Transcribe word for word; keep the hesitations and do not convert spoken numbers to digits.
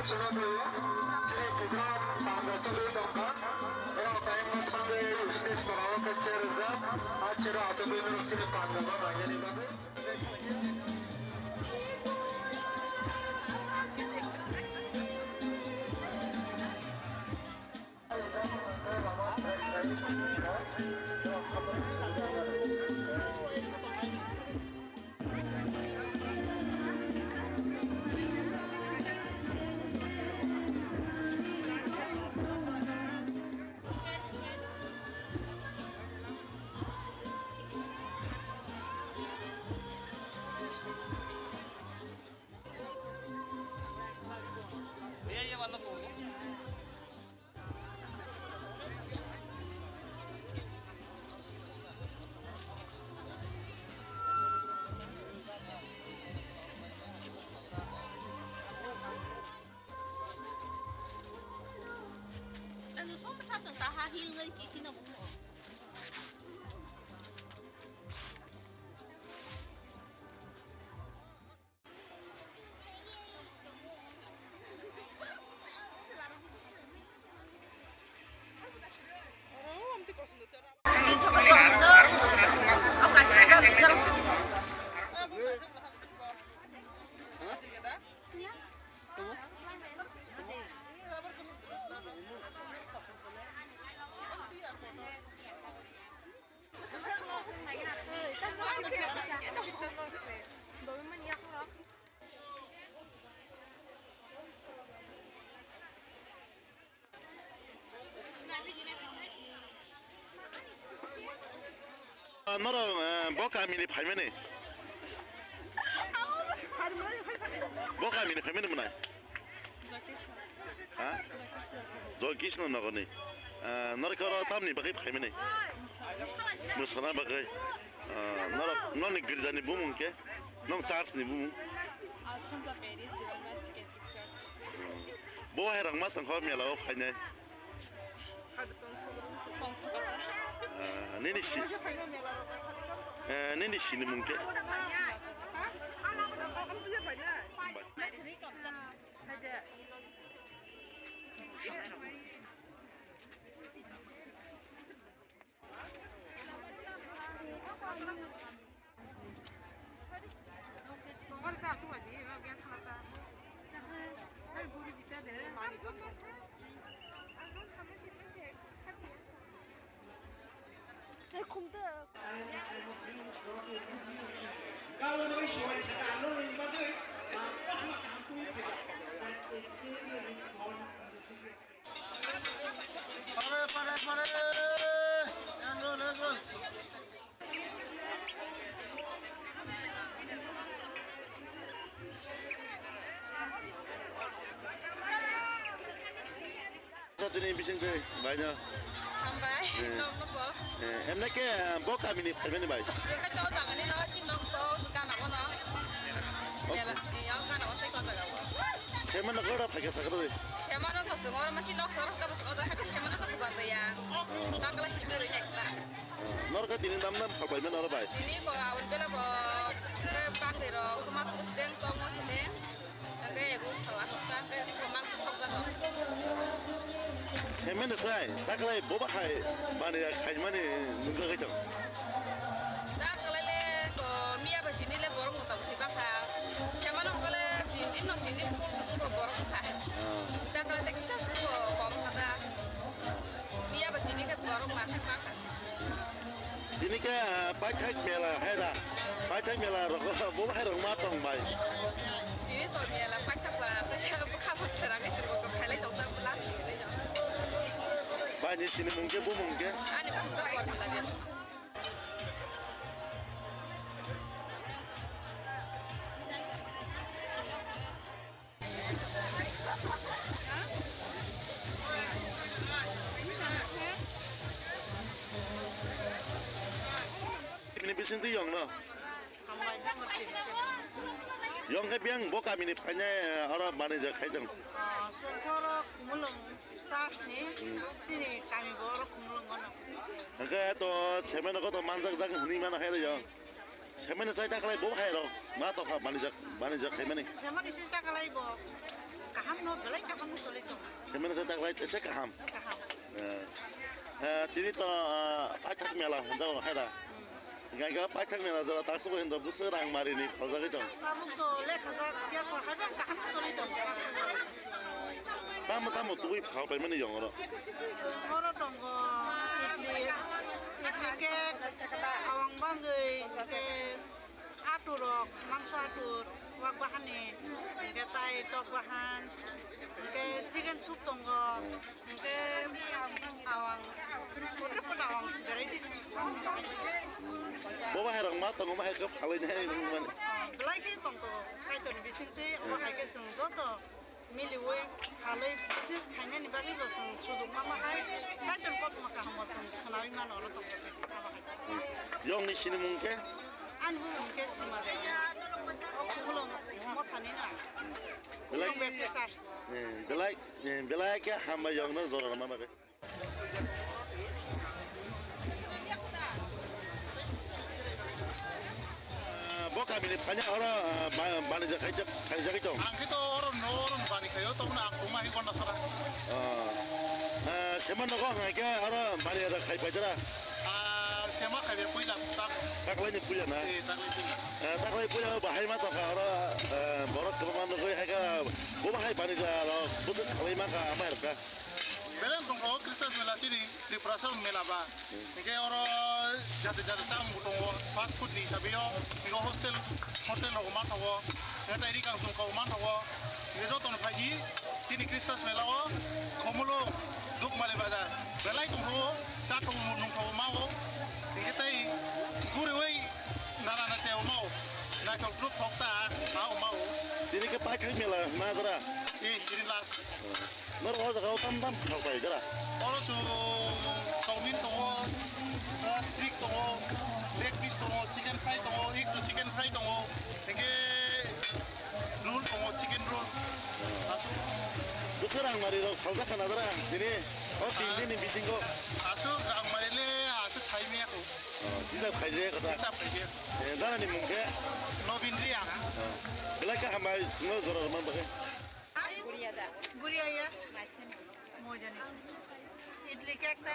Chwrairok Sri Tikram panda choli tongkha. Borok kayangno thangwi stage korao khe chair rijak. A chair-o achugwi norok chini panda no nainani bagwi. Norok, eh, bo kamini phaimani? Bo kamini phaimani mwnai? Ha? Joy Krishna nogorni. Ah, norok oro tamni bagwi phaimani? Mwsana bagwi. Ah, norok, noni girjani bumung khe? Nong church ni bumung? Alfonso Perez, Jehovah's Catholic Church. Bo hai rang ma tongkho mela o phainai? Ah, nini si-, eh, nini sinimung khe? Pare, pare, pare. Egg roll, egg roll. Sa tini bising tei, bai no. Hambai, eh, nokno bo. Eh, emne ke, eh, bo kamini phaimani bai? Jekhe to jagani no, si nok to, gana bono. Ok. Mela, eh, yang gana o tei ko jaga bo. Semano ko da phage sakra de. Semano to jongor masi nok sorok ta bo ko da, semano to dukan de ya. Hmm. Takla si bere ekta. Norok tini dam dam khalbai mano oro bai? Tini ko aul bela bo, ke bangde ro, kuma kusdeng, tongo sudeng, ke egu khala saksa, ke ko mang sok jaro. Semene sai, taklai boba khai, bani ya khai mani nungsa khai tong. Taklai le ko miya ba tini le borok mota moti bakha. Semano kale tin din no tin din ko borok kha. Ah. Taklai te kisa ko kom kha. Miya ba tini ke borok ma khai bakha. Tini khe, ah, paithak mela hai da. Paithak mela rok bo hai rok ma tong bai. Tini to mela paithak ba, paithak bwkha bo sera khe chwng bo khailai tong ta last ni. Bai ni sinimung khe bumung khe? Ani bumung khe Kormila Debbarma. Bini bising twi yong no? Yong khe biyang bo kamini phainai, oro manwi ja khai tong. Chwng khe oro Khumulwng church ni, hmm, chini kami bo oro Khumulwng o no. Hwnkhe to semeno koto manjak jak hwnwi mano hai rw yong. Semani chai ta khlai bo hai rok ma tokha manijak, manijak khaimani. Semani chai ta khlai bo. Hamno belai kaham choli tongo. Semana se taklai tese kaham. Kaham. Eh, eh, tini to, eh, paithak mela hwnjago haira. Gaga paithak mela jora taksa bo hindo buso rang marini phaljagwi tong. Tabuk to lekhajak ya ko hajar kaham choli tongo. Tamo tamo tugui phal paimani yong oro. Oro tongo idli, idli cake, awang bangwi, ke Aturok, mangso atur, wak bahani, hingke tai tok bahan, hingke chicken soup tongo, hingke awang, putra putra awang variety. Bo bahai rok ma tongo, bahai khe phalwi nai mani. Belai khe tongto, Kaitorni bisingtwi, obo hai khe chwng joto Miliwi halwi business khainani bagwi bo chwng sujuk ma ma hai, Kaitor kothoma kaham o chwng khwnawi mano oro tongthok khe abo hai. Yongni sinimung khe? Ani bumung khe Sima Debani. O Khumulwng mothani na. Belai, Khumulwng Baptist Church. Eh, belai, eh, belai khe hambai yongno jora rwma bagwi. Ah, bo kamini phanya oro, ah, ba-, banija khaijak, khaijagwi tong. Ang khe to oro no, oro no bani khaio, tongno ang tongma hai Gondasara. Ah, ah, sema nogo ang khe oro banija khai paijara. Ah, sema khai be puila tak. Taklai ni puila na? Eh, taklai puila. Ah, taklai puila bahai ma tongkha oro, ah, borok kwbangma nugwi hai kha, bo bahai banija rok bwswk khalai ma kha, amai rok kha. Belai tongkha o Christmas mela chini Tripura Song mela ba. Hingke oro jati jati tang bo tongo, fast food ni hisabe o, hingke hostel, hotel rok ma tongo, hingke tai rikang chungkao ma tongo, hingke joto no phaidi, chini Christmas mela o, Khumulwng, Dukmali bazar, belai tongkha o, chathok nungkha o ma o, hingke tai guriwi nana na tei o ma o, naithok duk thok ta, ma o ma o. Tini khe paithak mela ma jora? Ee, tini last. Norok o jaga o tam tam khwlai jora. Oro chwng chowmin tongo, ah, stick tongo, leg piece tongo, chicken fry tongo, egg to chicken fry tongo, hingke roll tongo, chicken roll. Aswk. Bwswk rang mari rok phaljak khna jora tini o tin din ni bisingo. Aswk rang mari le aswk sai maya kho. Oh, hisab khaijak kho ta. Hisab khaijak. Eh, dana ni mung khe? Nobin Reang. Oh. Belai khe hambai swngo jora rwma bagwi. Guriya da. Guriya ya. Maisani. Mojani. Idli cake ta.